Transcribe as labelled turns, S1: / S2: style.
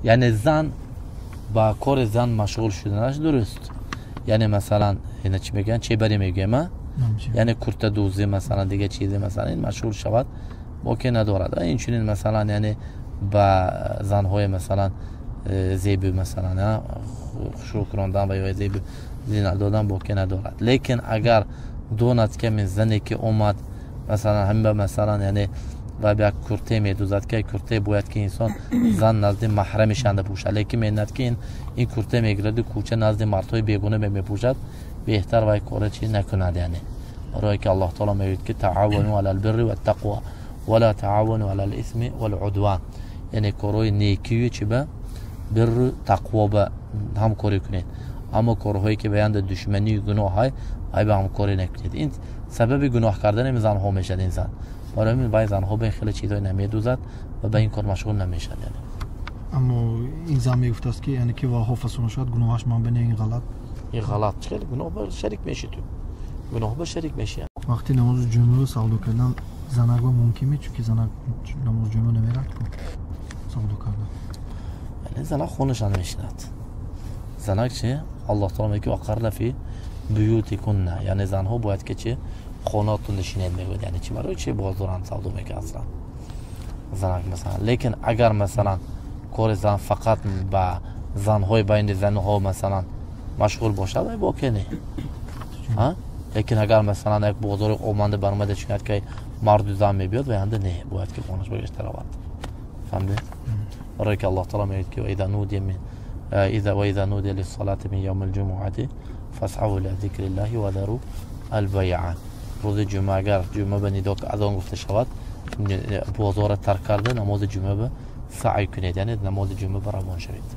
S1: Яъне зан ба кори зан машғул шуданаш дуруст. Яъне масалан ина чӣ мегӯянд, чебарӣ мегӯям, яъне куртадӯзӣ масалан, дига чизе масалан ин машғул шавад, боке надорад. Инчунин масалан яъне ба занҳои масалан зеби масалан хушрӯ кунондан ва ё зеби зинат додан боке надорад. Лекин агар донад ки ҳамин зане ки омад масалан ҳамин масалан яъне ва як курте медӯзад, ки курте бояд ки инсон зан назди маҳрамишанда пӯшад, лекин мебинад ки ин курте мегираду кӯча назди мардҳои бегуна мепӯшад, беҳтар вай кора чи накунад. Яъне барое ки Аллоҳ таоло мегӯяд ки таавану ала албирри ваттақва вала таавану ала алисми валудван, яъне корҳои некию чи ба бирру тақво ба ҳамкорӣ кунед, аммо корҳое ки баянда душманию гуноҳай ай ба ҳамкорӣ накунед. Ин сабаби гуноҳ кардани занҳо мешавад. Ин зан барои ҳамин вай занҳо ба хеле чизҳое намедӯзад ва ба ин кор машғул намешавад. Яъне
S2: аммо ин зан мегуфтааст ки яъне ки ваҳо фасон шавад, гуноҳаш манбани ин ғалат.
S1: Ин ғалат чӣ хеле гуноҳ ба шарик меши, ту гуноҳ ба шарик меши.
S2: Вақти намози ҷумъа савдо кардан занак ба мумкин ме, чунки занак намози ҷумъа намерад ку савдо кардан.
S1: Яъне занак хонашан мешинад. Занак чи Аллоҳ таоло мегӯяд ки вақарна фи буютикунна, яъне занҳо бояд ки чи хонатон нишинед мегӯяд. Яъне чи барои чи бозоранд савдо мекунад аслан занак масалан. Лекин агар масалан кори зан фақат ба занҳои байни занҳо масалан машғул бошад, ай боке не. Лекин агар масалан як бозори оманда баромада чинад ки марду зан мебиёд, ваянда не, бояд ки хонаш багашта равад. Фаҳмидед? Барое ки Аллоҳ таоло мегӯяд ки وإذا نودي من إذا وإذا نودي للصلاة من يوم الجمعة فاسعوا إلى ذكر الله وذروا البيع. рӯзи ҷумъа агар ҷумъа ба нидо азон гуфта шавад, бозорро тарк карда намози ҷумъа ба саъй кунед, яъне намози ҷумъа ба равон шавед.